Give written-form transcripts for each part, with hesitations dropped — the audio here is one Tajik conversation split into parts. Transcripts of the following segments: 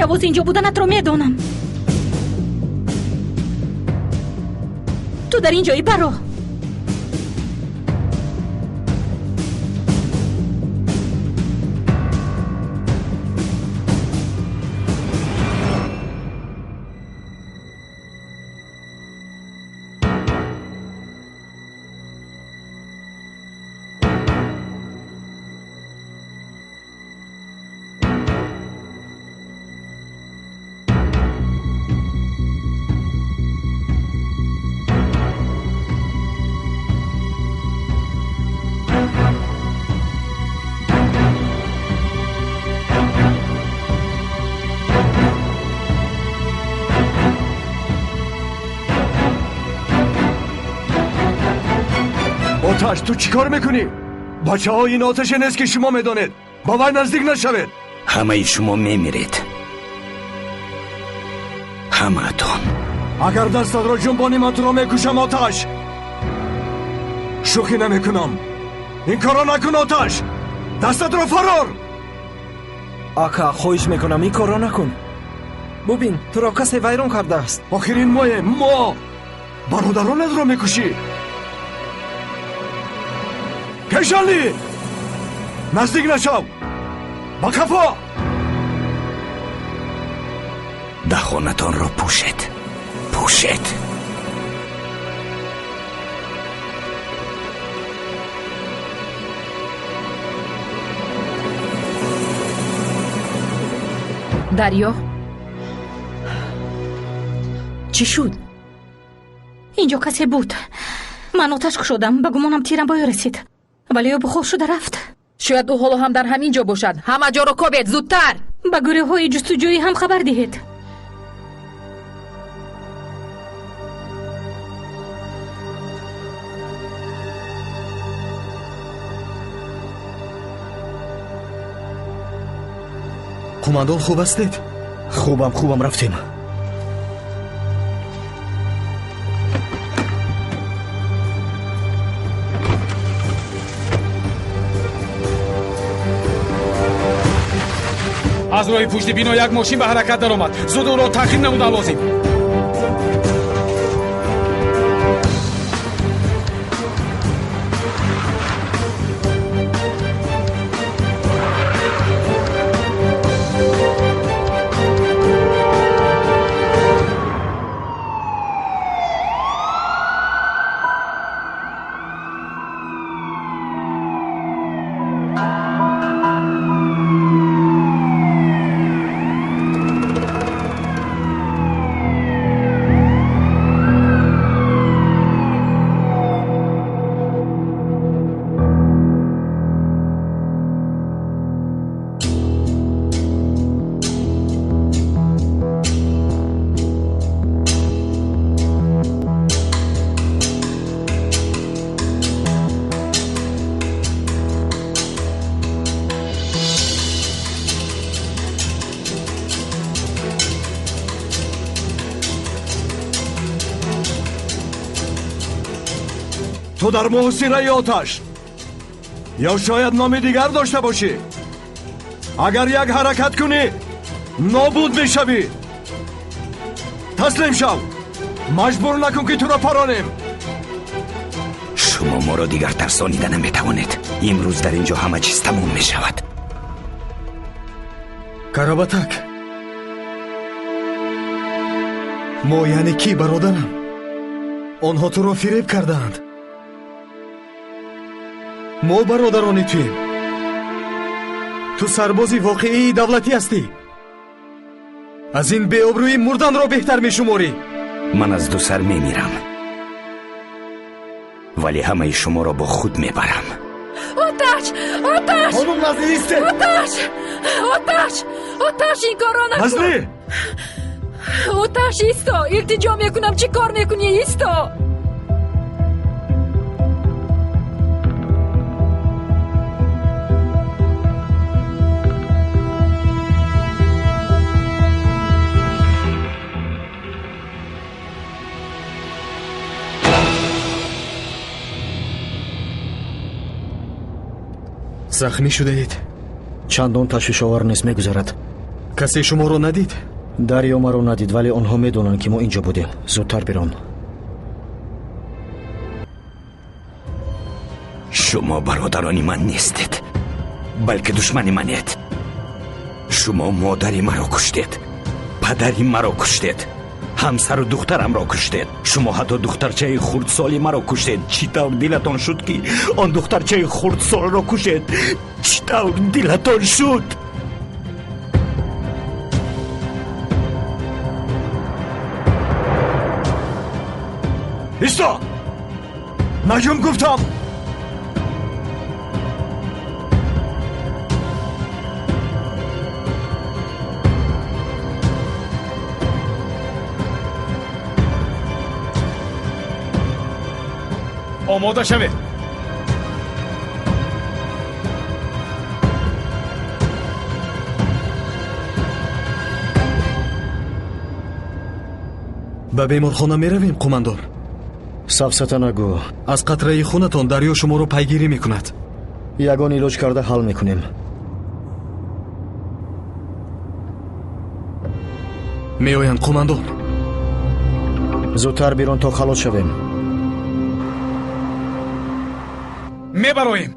Явоз инҷо буданатро медонам. Ту дар ин ҷои баро. Оташ, ту чӣ кор мекунӣ? Бачаҳо, ин оташе нест, ки шумо медонед. Ба вай наздик нашавед. Ҳамаи шумо мемиред. Ҳамаатон. Агар дастатро ҷунбонӣ, ман туро мекушам, Оташ. Шӯхӣ намекунам. Ин корро накун, Оташ. Дастатро фарор. Ака, хоҳиш мекунам, ин корро накун. Бубин, туро касе вайрон кардааст. Охир ин моем, мо. Бародаронатро мекушӣ. Кешали! Наздик нашав! Ба қафо! Дахонатонро пӯшед. Пӯшед. Дарё, чӣ шуд? Инҷо касе буд. Ман оташ кушодам, ба гумонам тирам ба ӯ расид. Вале ӯ бухор шуда рафт. Шояд ӯ ҳоло ҳам дар ҳамин ҷо бошад. Ҳама ҷоро кобед, зудтар! Ба гурӯҳҳои ҷустуҷӯӣ ҳам хабар диҳед. Қумандон, хуб ҳастед? Хубам, хубам, рафтем. Аз роҳи пушти бино як мошин ба ҳаракат даромад. Зуд ӯро таъқиб намудан лозим. Ту дар муҳосираи, Оташ, ё шояд номи дигар дошта бошӣ. Агар як ҳаракат кунӣ, нобуд мешавӣ. Таслим шав. Маҷбур накун, ки туро паронем. Шумо моро дигар тарсонида наметавонед. Имрӯз дар ин ҷо ҳама чиз тамом мешавад. Карабатак, мо яъне кӣ, бародарам? Онҳо туро фиреб кардаанд. Мо бародарони туем. Ту сарбози воқеии давлатӣ ҳастӣ. Аз ин беобрӯӣ мурданро беҳтар мешуморӣ. Ман аз ду сар мемирам, вале ҳамаи шуморо бо худ мебарам. Оташ! Оташ! Хонум, Назли, истед! Оташ! Оташ! Оташ, ин корро накун! Назли! Оташ, исто! Илтиҷо мекунам, чӣ кор мекунӣ? Исто! Захмӣ шудаед? Чандон ташвишовар нест, мегузарад. Касе шуморо надид? Дарё маро надид, вале онҳо медонанд, ки мо инҷо будем. Зудтар бирон. Шумо бародарони ман нестед, балки душмани манед. Шумо модари маро куштед, падари маро куштед, ҳамсару духтарамро куштед. Шумо ҳатто духтарчаи хурдсоли маро куштед. Чӣ тавр дилатон шуд, ки он духтарчаи хурдсолро кушед? Чӣ тавр дилатон шуд? Исто! Наҷум гуфтам! Омода шавед. Ба беморхона меравем, қумандон. Сафсата нагӯ. Аз қатраи хунатон дарё шуморо пайгирӣ мекунад. Ягон илоҷ карда ҳал мекунем. Меоянд, қумандон. Зудтар бирон то халос шавем. Мебароем.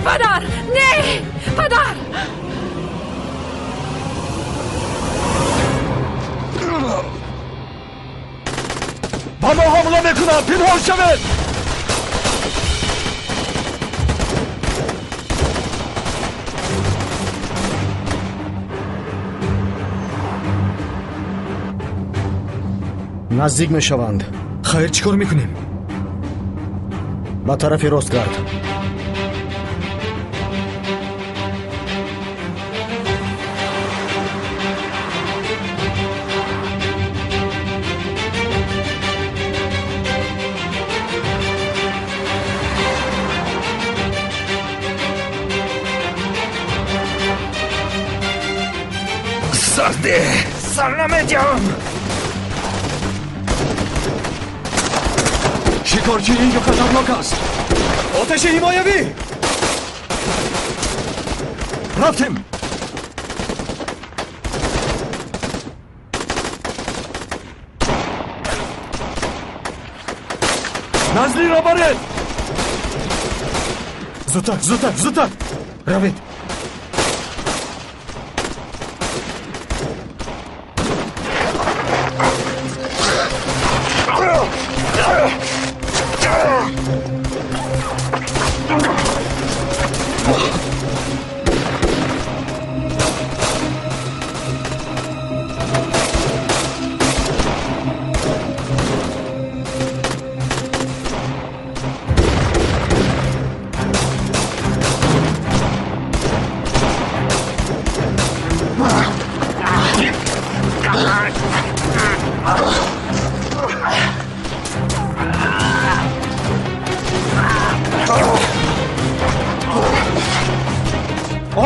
Падар! Не! Падар! Ба мо ҳамла мекунанд! Пинҳон шавед! Наздик мешаванд. Хайр, чӣ кор мекунем? Ба тарафи рост гард. Сарде! Сар намедиҳам! Шикорчӣ инҷо хатарнок аст. Оташи ҳимоявӣ! Рафтем! Назлиро баред! Зудтар, зудтар, зудтар! Равед!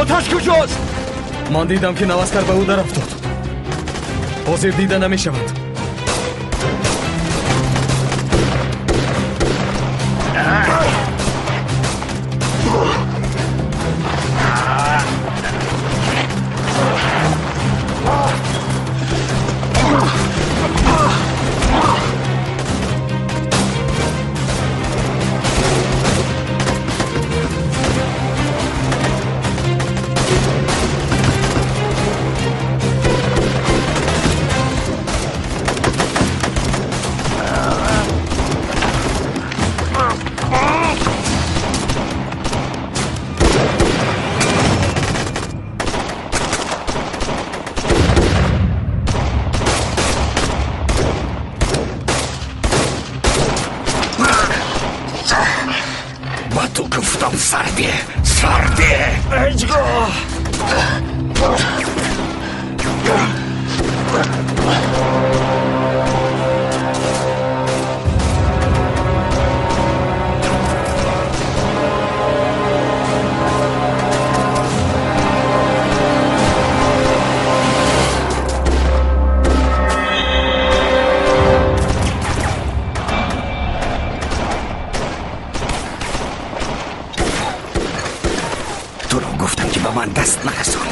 Оташ куҷост? Ман дидам, ки наваскар ба ӯ дарафтод. Ҳозир дида намешавад. Ба ту гуфтам сарде, сарде. Ҳеҷгоҳ. Даст нарасон.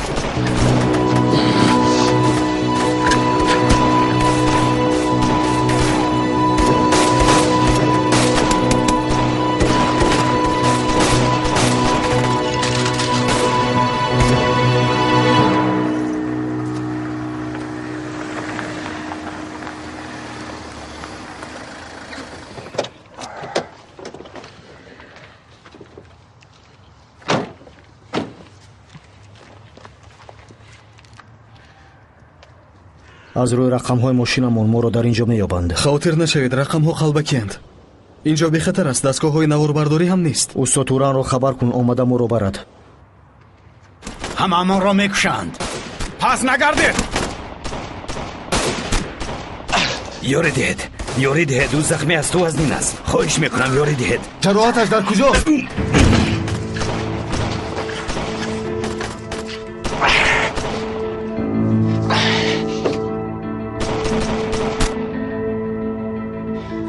Аз рӯи рақамҳои мошинамон моро дар ин ҷо меёбанд. Хавотир нашавед, рақамҳо қалбакиянд. Ин ҷо бехатар аст, дастгоҳҳои наворбардорӣ ҳам нест. Устод Туранро хабар кун, омада моро барад. Ҳамаамонро мекушанд. Пас нагардед. Ёрӣ диҳед, ёрӣ диҳед, ӯ захмӣ аст, ӯ вазнин аст. Хоҳиш мекунам, ёрӣ диҳед. Ҷароҳаташ дар куҷост?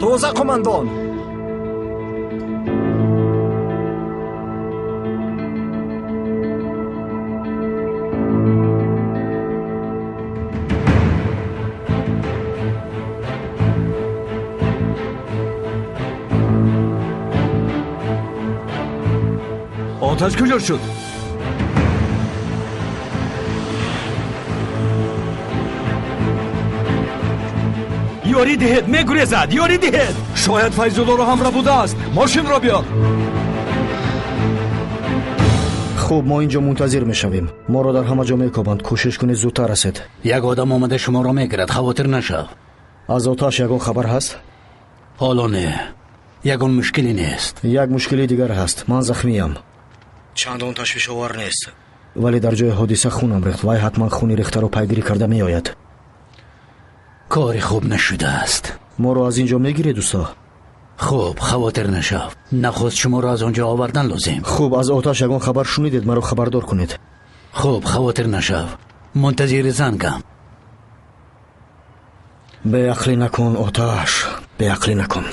Тоза, қумандон. Оташ куҷо шуд? Ёрӣ диҳед, мегурезад, ёрӣ диҳед. Шояд Файзуллоро ҳамроҳ будааст. Мошинро биёр. Хуб, мо ин ҷо мунтазир мешавем. Моро дар ҳама ҷо мекобанд. Кӯшиш кунед зудтар расед. Як одам омада шуморо мегирад, хавотир нашав. Аз оташ ягон хабар ҳаст? Ҳоло не, ягон мушкиле нест. Як мушкили дигар ҳаст. Ман захмиям. Чандон ташвишовар нест, вале дар ҷои ҳодиса хунам рехт. Вай ҳатман хуни рехтаро пайгирӣ карда меояд. Кори хуб нашудааст. Моро аз ин ҷо мегиред, усто? Хуб, хавотир нашав. Нахуст шуморо аз он ҷо овардан лозим. Хуб, аз оташ ягон хабар шунидед, маро хабардор кунед. Хуб, хавотир нашав. Мунтазири зангам. Беақлӣ накун, оташ, беақлӣ накун.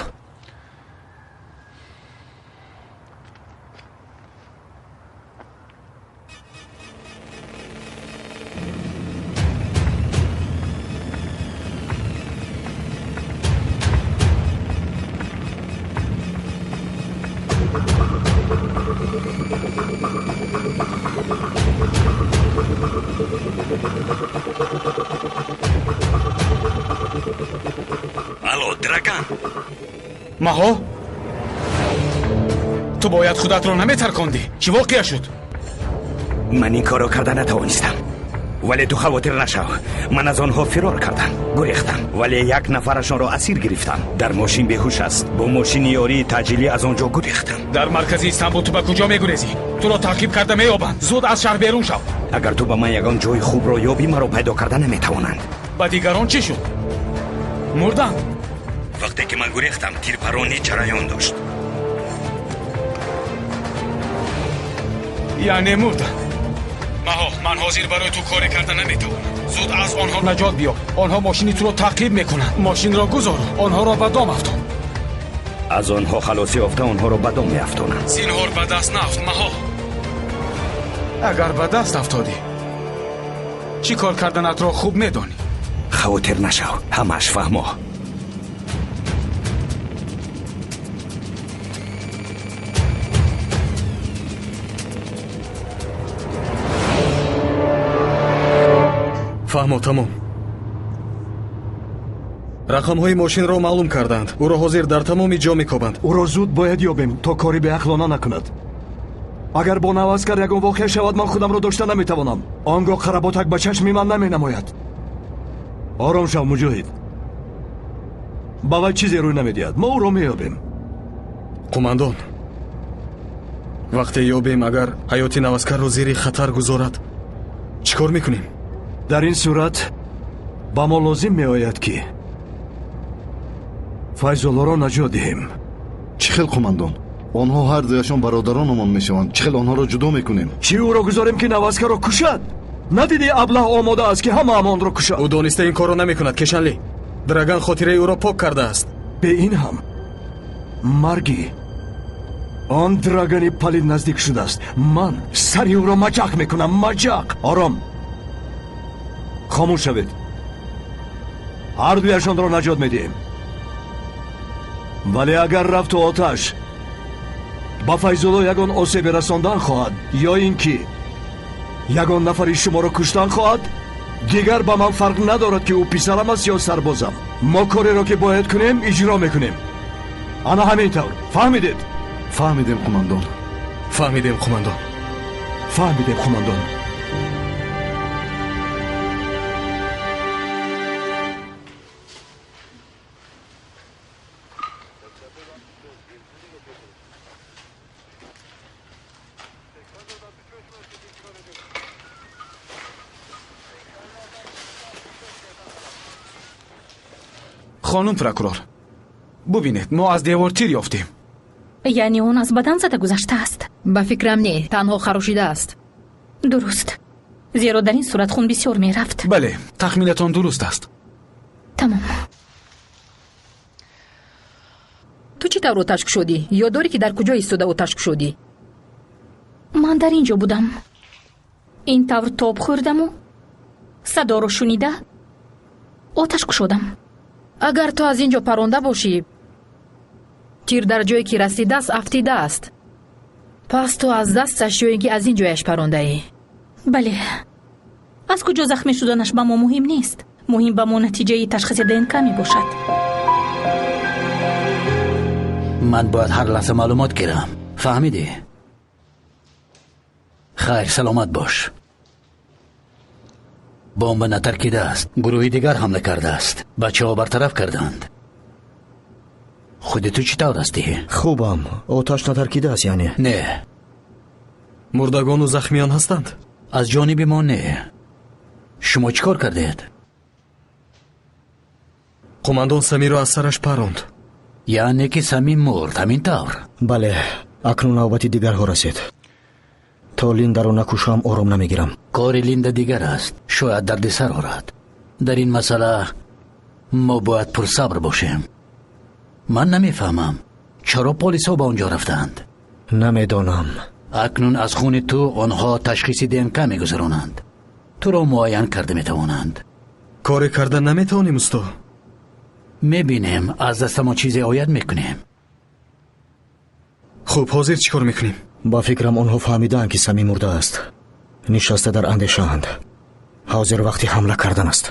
Алло, Драган. Маҳо, ту бояд худатро наметаркондӣ. Чӣ воқеа шуд? Ман ин корро карда натавонистам. Вале ту хавотир нашав. Ман аз онҳо фирор кардам, гурехтам, вале як нафарашонро асир гирифтам. Дар мошин беҳуш аст. Бо мошини ёрии таъҷилӣ аз он ҷо гурехтам. Дар маркази Истанбул ту ба куҷо мегурезӣ? Туро таъқиб карда меёбанд. Зуд аз шаҳр берун шав. Агар ту ба ман ягон ҷои хубро ёбӣ, маро пайдо карда наметавонанд. Ба дигарон чӣ шуд? Мурданд. Вақте ки ман гурехтам, тирпаронӣ ҷараён дошт. Яъне мурданд. Маҳо, ман ҳозир барои ту коре карда наметавонам. Зуд аз онҳо наҷот биёб. Онҳо мошини туро таъқиб мекунанд. Мошинро гузор, онҳоро ба дом афтон. Аз онҳо халосӣ ёфта, онҳоро ба дом меафтонам. Зинҳор ба даст наафт, Маҳо. Агар ба даст афтодӣ, чӣ кор карданатро хуб медонӣ. Хавотир нашав, ҳамааш фаҳмо. Фаҳмо, тамом. Рақамҳои мошинро маълум карданд. Ӯро ҳозир дар тамоми ҷо мекобанд. Ӯро зуд бояд ёбем, то кори беақлона накунад. Агар бо наваскар ягон воқеа шавад, ман худамро дошта наметавонам. Он гоҳ қаработак ба чашми ман наменамояд. Ором шав, Муҷоҳид. Ба вай чизе рӯй намедиҳад. Мо ӯро меёбем. Қумандон, Вақте ёбем, агар ҳаёти наваскарро зери хатар гузорад, чӣ кор мекунем? Дар ин сурат ба мо лозим меояд, ки Файзуллоро наҷот диҳем. Чӣ хел, қумандон? Онҳо ҳар дуяшон бародаронамон мешаванд. Чӣ хел онҳоро ҷудо мекунем? Чӣ, ӯро гузорем, ки наваскарро кушад? Надидӣ, аблаҳ омода аст, ки ҳамаамонро кушад. Ӯ дониста ин корро намекунад, Кешанли. Драган хотираи ӯро пок кардааст. Бе ин ҳам марги он драгани палид наздик шудааст. Ман сари ӯро маҷақ мекунам, маҷақ. Ором, хомӯш шавед. Ҳар дуяшонро наҷот медиҳем, вале агар рафту оташ ба Файзулло ягон осебе расондан хоҳад ё ин ки ягон нафари шуморо куштан хоҳад, дигар ба ман фарқ надорад, ки ӯ писарам аст ё сарбозам. Мо кореро, ки бояд кунем, иҷро мекунем. Ана ҳамин тавр. Фаҳмидед? Фаҳмидем, қумандон. Фаҳмидем, қумандон. Фаҳмидем, қумандон. Хонум прокурор, бубинед, мо аз девор тир ёфтем. Яъне он аз бадан зада гузаштааст? Ба фикрам, не, танҳо харошидааст. Дуруст, зеро дар ин сурат хун бисёр мерафт. Бале, тахминатон дуруст аст. Тамом. Ту чӣ тавр оташ кушодӣ? Ёд дорӣ, ки дар куҷо истода оташ кушодӣ? Ман дар ин ҷо будам. Ин тавр тоб хӯрдаму садоро шунида оташ кушодам. Агар ту аз ин ҷо паронда бошӣ, тир дар ҷое ки расидааст, афтидааст. Пас ту аз дасташ ё ин ки аз ин ҷояш парондаӣ? Бале, аз куҷо захмӣ шуданаш ба мо муҳим нест. Муҳим ба мо натиҷаи ташхиси ДНК мебошад. Ман бояд ҳар лаҳза маълумот гирам, фаҳмидӣ? Хайр, саломат бош. Бомба натаркидааст, гурӯҳи дигар ҳамла кардааст. Бачаҳо бартараф карданд. Худи ту чӣ тавр ҳастӣ? Хубам. Оташ натаркидааст, яъне? Не. Мурдагону захмиён ҳастанд? Аз ҷониби мо не. Шумо чӣ кор кардед? Қумандон Самиро аз сараш паронд. Яъне ки Самим мурд, ҳамин тавр? Бале, акнун навбати дигарҳо расид. То Линдаро накушам, ором намегирам. Кори Линда дигар аст, шояд дардисар орад. Дар ин масъала мо бояд пурсабр бошем. Ман намефаҳмам, чаро полисҳо ба он ҷо рафтаанд. Намедонам. Акнун аз хуни ту онҳо ташхиси ДНК мегузаронанд. Туро муайян карда метавонанд. Коре карда наметавонем, усто. Мебинем, аз дастамон чизе ояд, мекунем. Хуб, ҳозир чӣ кор мекунем? Ба фикрам, онҳо фаҳмидаанд, ки Самим мурдааст. Нишаста дар андешаанд. Ҳозир вақти ҳамла кардан аст.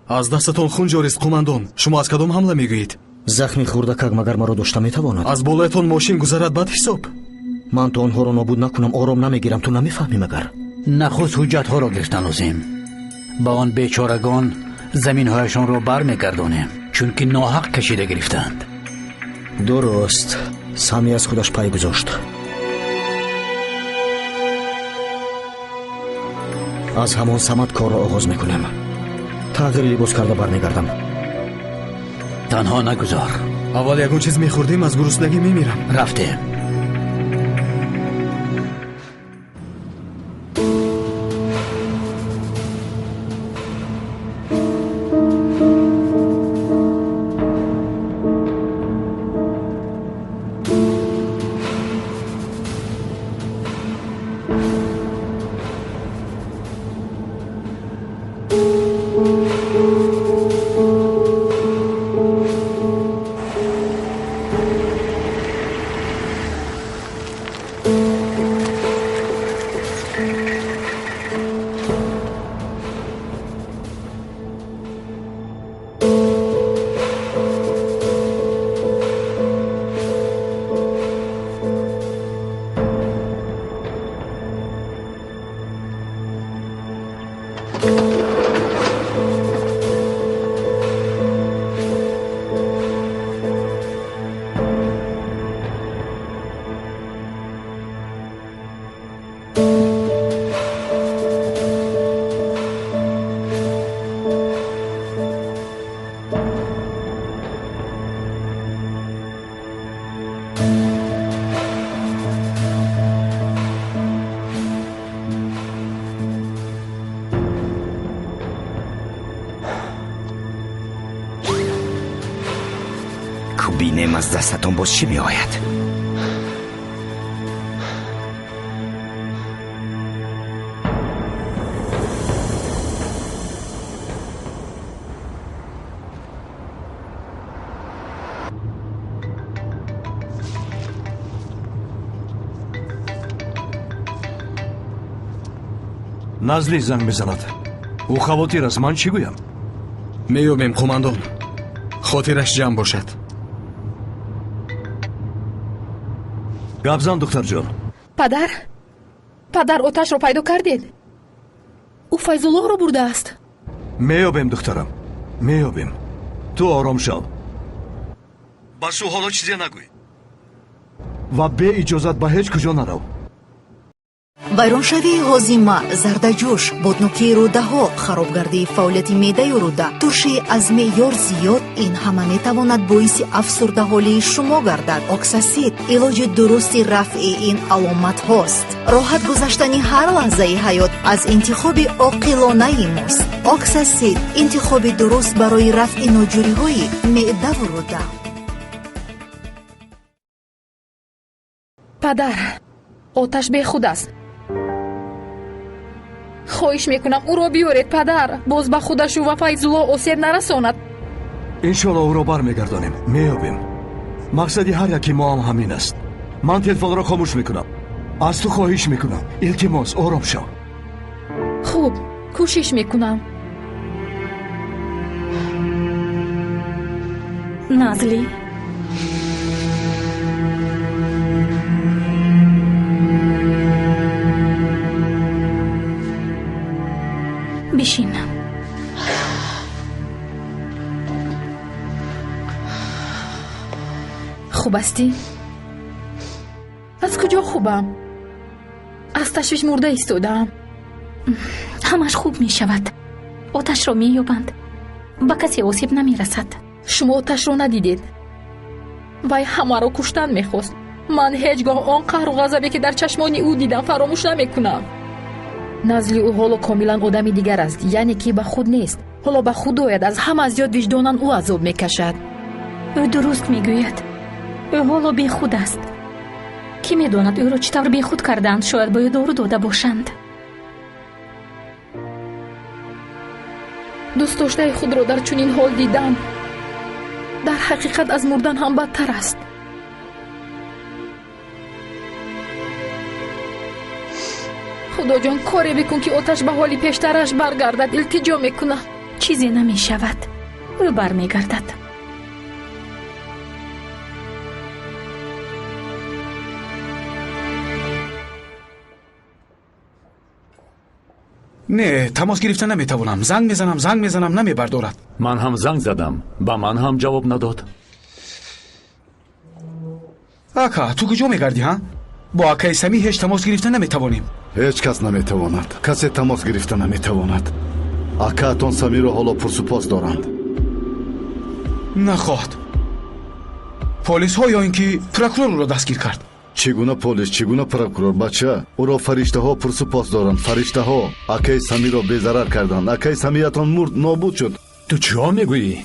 Аз дастатон хун ҷорист, қумандон. Шумо аз кадом ҳамла мегӯед? Захми хурдакак магар маро дошта метавонад? Аз болоятон мошин гузарад, бад ҳисоб. Ман то онҳоро нобуд накунам, ором намегирам. Ту намефаҳмӣ магар? Нахуст ҳуҷҷатҳоро гирифтан лозим. Ба он бечорагон заминҳояшонро бармегардонем, чунки ноҳақ кашида гирифтанд. Дуруст, Сами аз худаш пай гузошт. Аз ҳамон самат корро оғоз мекунем. Тағйири либос карда бармегардам. Танҳо нагузор. Аввал ягон чиз мехӯрдем, аз гуруснагӣ мемирам. Рафтем. Бинем аз дастатон боз чӣ меояд. Назли занг мезанад. Ӯ хавотир аст. Ман чӣ гӯям? Меёбем, қумандон. Хотираш ҷамъ бошад. Гап зан, духтарҷон. Падар, падар, оташро пайдо кардед? Ӯ Файзуллоҳро бурдааст. Меёбем, духтарам, меёбем. Ту ором шав. Бас ӯ ҳоло чизе нагӯй ва бе иҷозат ба ҳеҷ куҷо нарав. Вайроншавии ҳозима, зардаҷӯш, боднукии рӯдаҳо, харобгардии фаъолияти меъдаю рӯда, туршии аз меъёр зиёд, ин ҳама метавонад боиси афсурдаҳолии шумо гардад. Оксасид илоҷи дурусти рафъи ин аломатҳост. Роҳат гузаштани ҳар лаҳзаи ҳаёт аз интихоби оқилонаи мост. Оксасид интихоби дуруст барои рафъи ноҷӯриҳои меъдаву рӯда. Падар, оташ бехуд аст. Хоҳиш мекунам, ӯро биёред, падар. Боз ба худашу ва Файзуллоҳ осеб нарасонад. Иншоалло ӯро бармегардонем, меёбем. Мақсади ҳар яки мо ҳам ҳамин аст. Ман телефонро хомӯш мекунам. Аз ту хоҳиш мекунам, илтимос, ором шав. Хуб, кӯшиш мекунам. Назли, бишин. Хуб ҳастӣ? Аз куҷо хубам? Аз ташвиш мурда истодаам. Ҳамаш хуб мешавад. Оташро меёбанд, ба касе осеб намерасад. Шумо оташро надидед. Вай ҳамаро куштан мехост. Ман ҳеҷ гоҳ он қаҳру ғазабе, ки дар чашмони ӯ дидам, фаромӯш намекунам. Назли ӯ ҳоло комилан одами дигар аст, яъне ки ба худ нест. Ҳоло ба худ ояд, аз ҳама зиёд виҷдонан ӯ азоб мекашад. Ӯ дуруст мегӯяд. Ӯ ҳоло бехуд аст. Кӣ медонад ӯро чӣ тавр бехуд кардаанд? Шояд ба ӯ дору дода бошанд. Дӯстдоштаи худро дар чунин ҳол дидан дар ҳақиқат аз мурдан ҳам бадтар аст. Худоҷон, коре бикун, ки оташ ба ҳоли пештараш баргардад. Илтиҷо мекунам. Чизе намешавад. Ӯ бармегардад. Не, тамос гирифта наметавонам. Занг мезанам, занг мезанам, намебардорад. Ман ҳам занг задам, ба ман ҳам ҷавоб надод. Ака, ту куҷо мегардӣ, ҳа? Бо акаи Самӣ ҳеҷ тамос гирифта наметавонем. Ҳеҷ кас наметавонад. Касе тамос гирифта наметавонад. Акаатон Самиро ҳоло пурсупос доранд. Нахоҳад. Полисҳо ё ин ки прокурор ӯро дастгир кард. Чӣ гуна полис, чӣ гуна прокурор, бача? Ӯро фариштаҳо пурсупос доранд. Фариштаҳо акаи Самиро безарар карданд. Акаи Самиятон мурд, нобуд шуд. Ту чиҳо мегӯӣ?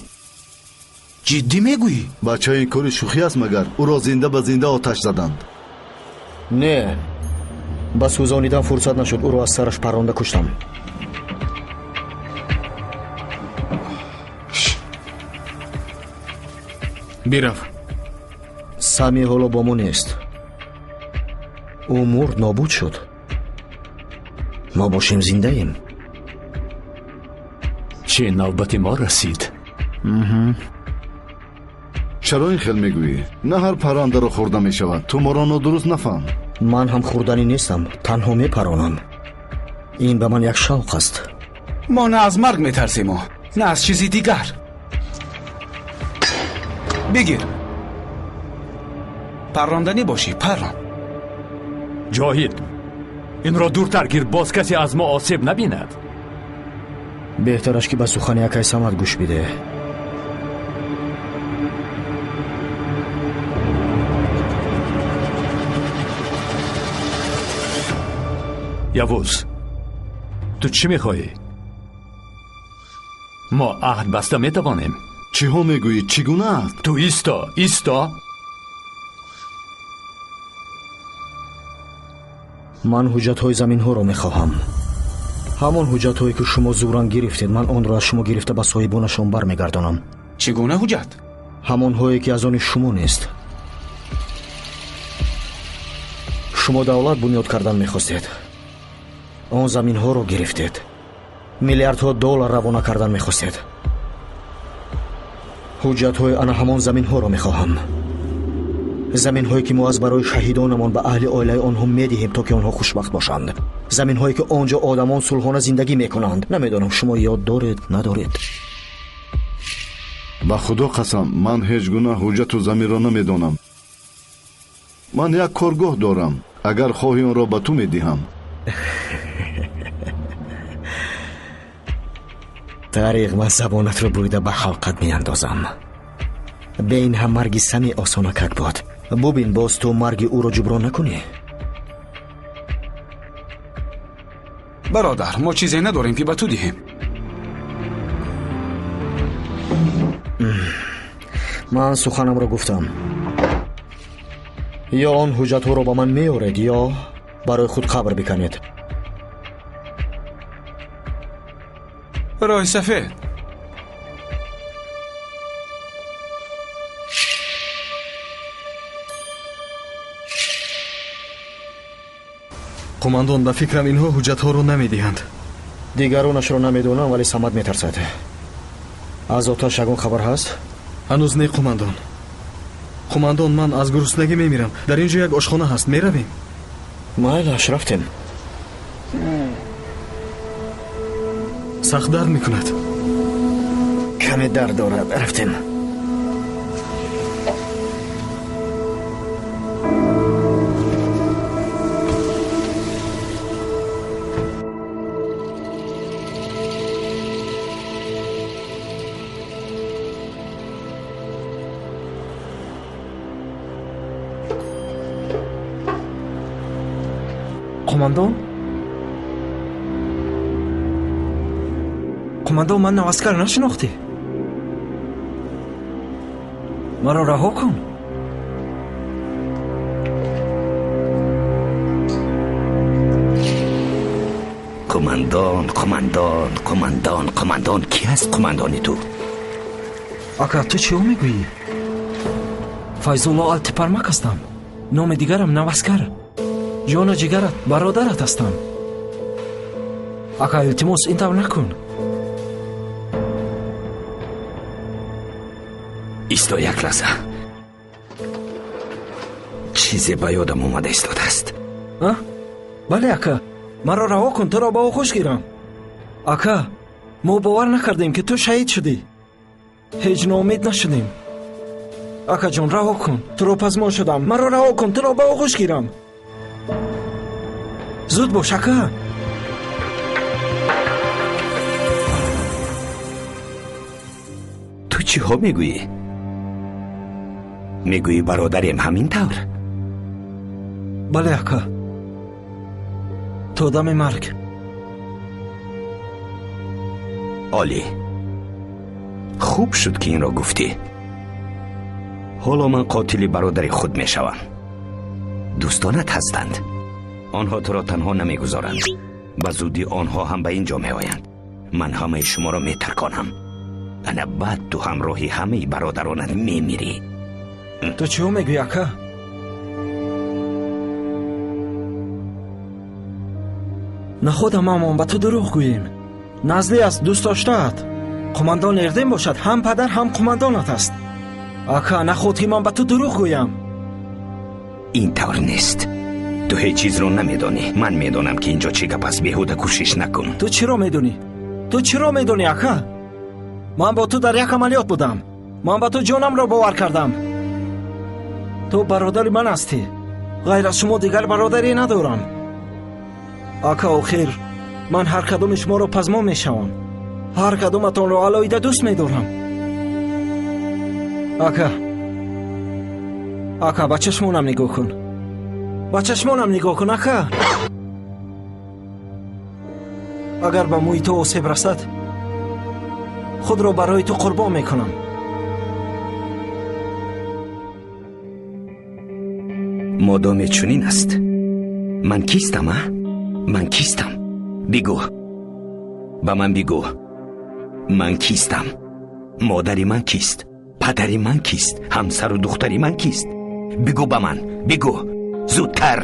Ҷиддӣ мегӯӣ? Бача, ин кори шӯхӣ аст магар? Ӯро зинда ба зинда оташ заданд. Не, ба сӯзонидан фурсат нашуд. Ӯро аз сараш парронда куштам. Бирав. Сами ҳоло бо мо нест. Ӯ мурд, нобуд шуд. Мо бошем зиндаем. Чӣ навбати мо расид? Чаро ин хел мегӯӣ? На ҳар паррандаро хӯрда мешавад. Ту моро нодуруст нафаҳм. Ман ҳам хӯрданӣ нестам, танҳо мепаронам. Ин ба ман як шавқ аст. Мо на аз марг метарсему, на аз чизи дигар. Бигир. Парронданӣ бошӣ, паррон. Ҷоҳид, Инро дуртар гир, боз касе аз мо осеб набинад. Беҳтараш ки ба сухани акай Самад гӯш бидеҳ. Явуз, ту чӣ мехоҳӣ? Мо аҳд баста метавонем. Чиҳо мегӯӣ? Чӣ гуна аҳд? Ту исто, исто. Ман ҳуҷҷатҳои заминҳоро мехоҳам. Ҳамон ҳуҷҷатҳое ки шумо зӯран гирифтед, ман онро аз шумо гирифта ба соҳибонашон бармегардонам. Чӣ гуна ҳуҷҷат? Ҳамонҳое ки аз они шумо нест. Шумо давлат бунёд кардан мехостед. Он заминҳоро гирифтед. Миллиардҳо доллар равона кардан мехостед. Ҳуҷҷатҳои ана ҳамон заминҳоро мехоҳам. Заминҳое ки мо аз барои шаҳидонамон ба аҳли оилаи онҳо медиҳем, то ки онҳо хушбахт бошанд. Заминҳое ки он ҷо одамон сулҳона зиндагӣ мекунанд. Намедонам шумо ёд доред, надоред. Ба худо қасам, ман ҳеҷ гуна ҳуҷҷату заминро намедонам. Ман як коргоҳ дорам. Агар хоҳӣ онро ба ту медиҳам. Тариқ, ман забонатро бурида ба ҳалқат меандозам. Бе ин ҳам марги Сами осонакак буд. Бубин, боз ту марги ӯро ҷуброн накунӣ. Бародар, мо чизе надорем ки ба ту диҳем. Ман суханамро гуфтам. Ё он ҳуҷҷатҳоро ба ман меоред, ё барои худ қабр биканед. Роҳи сафед. Қумандон, ба фикрам инҳо ҳуҷҷатҳоро намедиҳанд. Дигаронашро намедонам, вале Самад метарсад. Аз оташ ягон хабар ҳаст? Ҳанӯз не, қумандон. Қумандон, ман аз гуруснагӣ мемирам. Дар ин ҷо як ошхона ҳаст, меравем? Майлаш, рафтем. Сахт дард мекунад. Каме дард дорад, рафтем. Қумандон? Қумандон, ман наваскар нашинохтӣ? Маро раҳо кун. Қумандон, қумандон, қумандон, қумандон. Кӣ ҳаст қумандони ту? Ака, ту чиҳо мегӯӣ? Файзулло Алтипармак ҳастам. Номи дигарам Наваскар. Ҷону ҷигарат, бародарат ҳастам. Ака, илтимос, ин тавр накун. Исто як лаҳза. Чизе ба ёдам омада истодааст. Бале, ака, маро раҳо кун, туро ба оғӯш гирам. Ака, мо бовар накардем, ки ту шаҳид шудӣ. Ҳеҷ ноумед нашудем. Акаҷон, раҳо кун, туро пазмон шудам. Маро раҳо кун, туро ба оғӯш гирам. Зуд бош, ака. Ту чиҳо мегӯӣ? Мегӯӣ бародарем ҳамин тавр? Бале, ака, то дами марг. Олӣ, хуб шуд ки инро гуфтӣ. Ҳоло ман қотили бародари худ мешавам. Дӯстонат ҳастанд. Онҳо туро танҳо намегузоранд. Ба зудӣ онҳо ҳам ба ин ҷо меоянд. Ман ҳамаи шуморо метарконам. Ана баъд ту ҳамроҳи ҳамаи бародаронат мемирӣ. Ту чиҳо мегӯӣ, ака? Наход ҳамаамон ба ту дурӯғ гӯем. Назлӣ аст, дӯст доштаат. Қумандон Эрдем бошад, ҳам падар, ҳам қумандонат аст. Ака, наход ки ман ба ту дурӯғ гӯям. Ин тавр нест. Ту ҳеҷ чизро намедонӣ. Ман медонам, ки ин ҷо чӣ гап аст. Беҳуда кӯшиш накун. Ту чиро медонӣ? Ту чиро медонӣ, ака? Ман бо ту дар як амалиёт будам. Ман ба ту ҷонамро бовар кардам. Ту бародари ман ҳастӣ. Ғайр аз шумо дигар бародаре надорам. Ака, охир ман ҳар кадоми шуморо пазмон мешавам. Ҳар кадоматонро алоҳида дӯст медорам. Ака, ака, ба чашмонам нигоҳ кун. Ба чашмонам нигоҳ кун, ака. Агар ба мӯи ту осеб расад, худро барои ту қурбон мекунам. Модоме чунин аст, ман кистам, а? Ман кистам? Бигӯ. Ба ман бигӯ. Ман кистам? Модари ман кист? Падари ман кист? Ҳамсару духтари ман кист? Бигӯ ба ман, бигӯ. Зудтар.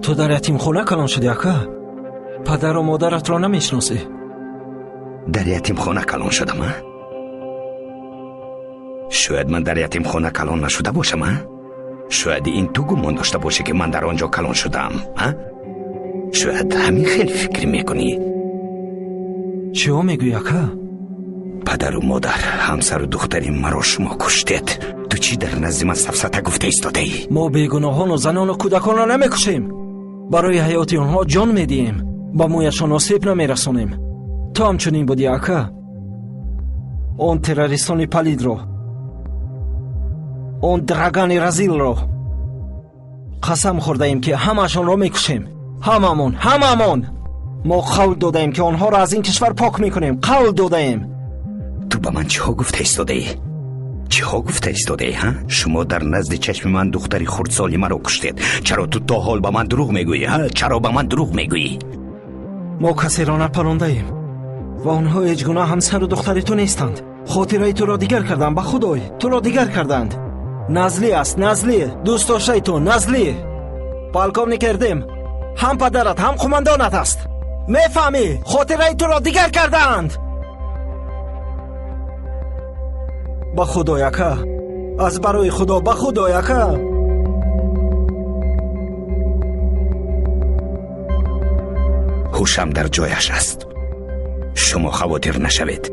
Ту дар ятимхона калон шудӣ, ака. Падару модаратро намешиносӣ. Дар ятимхона калон шудам, а? Шояд ман дар ятимхона калон нашуда бошам, а? Шояд ин ту гумон дошта бошӣ, ки ман дар он ҷо калон шудаам, а? Шояд ҳамин хел фикр мекунӣ. Чиҳо мегӯӣ, ака? Падару модар, ҳамсару духтари маро шумо куштед. Ту чӣ дар назди ман сафсата гуфта истодаӣ? Мо бегуноҳону занону кӯдаконро намекушем. Барои ҳаёти онҳо ҷон медиҳем. Ба мӯяшон осеб намерасонем. Ту ҳамчунин будӣ, ака. Он террористони палидро, он драгани разилро қасам хӯрдаем, ки ҳамаашонро мекушем. Ҳамамон, ҳамамон. Мо қавл додаем, ки онҳоро аз ин кишвар пок мекунем. Қавл додаем. Ту ба ман чиҳо гуфта истодаӣ? Чиҳо гуфта истодаӣ, ҳа? Шумо дар назди чашми ман духтари хурдсоли маро куштед. Чаро ту то ҳол ба ман дурӯғ мегӯӣ, ҳа? Чаро ба ман дурӯғ мегӯӣ? Мо касеро напарондаем ва онҳо ҳеҷ гуна ҳамсару духтари ту нестанд. Хотираи туро дигар карданд, ба худой, туро дигар карданд. Назлӣ аст, Назлӣ, дӯст доштаи ту, Назлӣ. Полковник Эрдем ҳам падарат, ҳам қумандонат аст. Мефаҳмӣ? Хотираи туро дигар кардаанд. Ба худой, ака, аз барои худо, ба худой, ака. Ҳушам дар ҷояш аст. Шумо хавотир нашавед.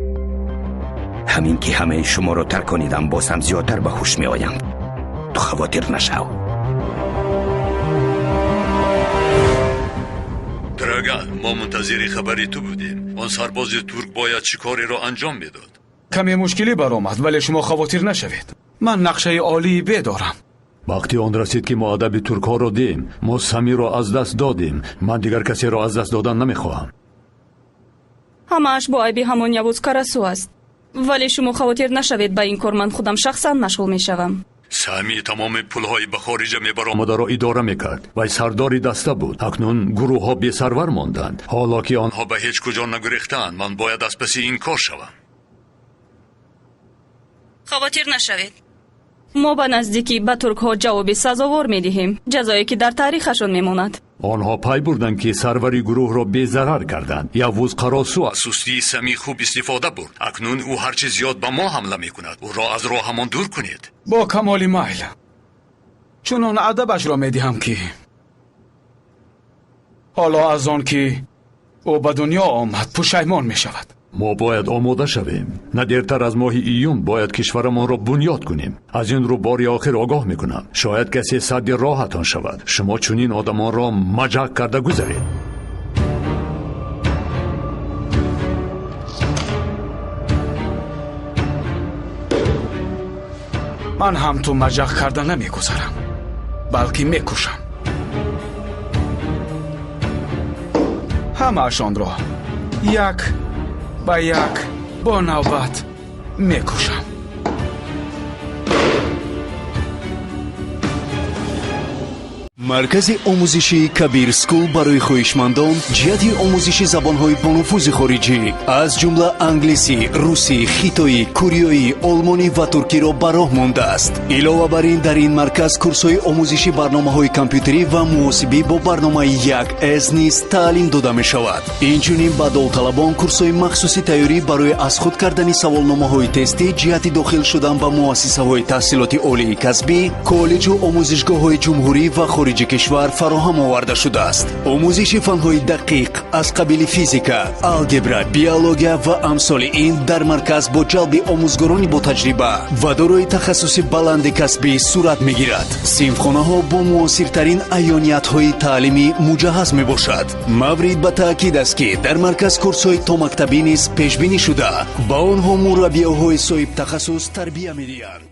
Ҳамин ки ҳамаи шуморо тарконидам, боз ҳам зиёдтар ба ҳуш меоям. Ту хавотир нашав. Драган, мо мунтазири хабари ту будем. Он сарбози турк бояд чӣ кореро анҷом медод? Каме мушкилӣ баромад, вале шумо хавотир нашавед. Ман нақшаи олии бе дорам. Вақти он расид, ки мо адаби туркҳоро диҳем. Мо Самиро аз даст додем. Ман дигар касеро аз даст додан намехоҳам. Ҳамааш бо айби ҳамон Явуз Карасу аст. Вале шумо хавотир нашавед, ба ин кор ман худам шахсан машғул мешавам. Сами тамоми пулҳои ба хориҷа мебаромадаро идора мекард. Вай сардори даста буд. Акнун гурӯҳҳо бесарвар монданд. Ҳоло ки онҳо ба ҳеҷ куҷо нагурехтаанд, ман бояд аз паси ин кор шавам. Хавотир нашавед. Мо ба наздикӣ ба туркҳо ҷавоби сазовор медиҳем, ҷазое ки дар таърихашон мемонад. Онҳо пай бурданд, ки сарвари гурӯҳро безарар карданд. Явуз Қаросу аз сустии Сами хуб истифода бурд. Акнун ӯ ҳарчи зиёд ба мо ҳамла мекунад. Ӯро аз роҳамон дур кунед. Бо камоли майл. Чунон адабашро медиҳам, ки ҳоло аз он ки ӯ ба дунё омад пушаймон мешавад. Мо бояд омода шавем. На дертар аз моҳи июн бояд кишварамонро бунёд кунем. Аз ин рӯ бори охир огоҳ мекунам. Шояд касе садди роҳатон шавад. Шумо чунин одамонро маҷақ карда гузаред. Ман ҳам ту маҷақ карда намегузарам, балки мекушам. Ҳамаашонро як ба як бо навбат мекушам. Маркази омӯзишии Кабир Скул барои хоҳишмандон ҷиҳати омӯзиши забонҳои бонуфузи хориҷӣ, аз ҷумла англисӣ, русӣ, хитоӣ, кореоӣ, олмонӣ ва туркиро ба роҳ мондааст. Илова бар ин, дар ин марказ курсҳои омӯзиши барномаҳои компютерӣ ва муҳосибӣ бо барномаи 1С низ таълим дода мешавад. Инчунин ба довталабон курсҳои махсуси тайёрӣ барои аз худ кардани саволномаҳои тестӣ ҷиҳати дохил шудан ба муассисаҳои таҳсилоти олии касбӣ, коллеҷу омӯзишгоҳҳои ҷумҳурӣ ва хориҷӣ Хориҷи кишвар фароҳам оварда шудааст. Омӯзиши фанҳои дақиқ аз қабили физика, алгебра, биология ва амсоли ин дар марказ бо ҷалби омӯзгорони ботаҷриба ва дорои тахассуси баланди касбӣ сурат мегирад. Синфхонаҳо бо муосиртарин аёниятҳои таълимӣ муҷаҳҳаз мебошад. Маврид ба таъкид аст, ки дар марказ курсҳои томактабӣ низ пешбинӣ шуда, ба онҳо мураббиёҳои соҳибтахассус тарбия медиҳанд.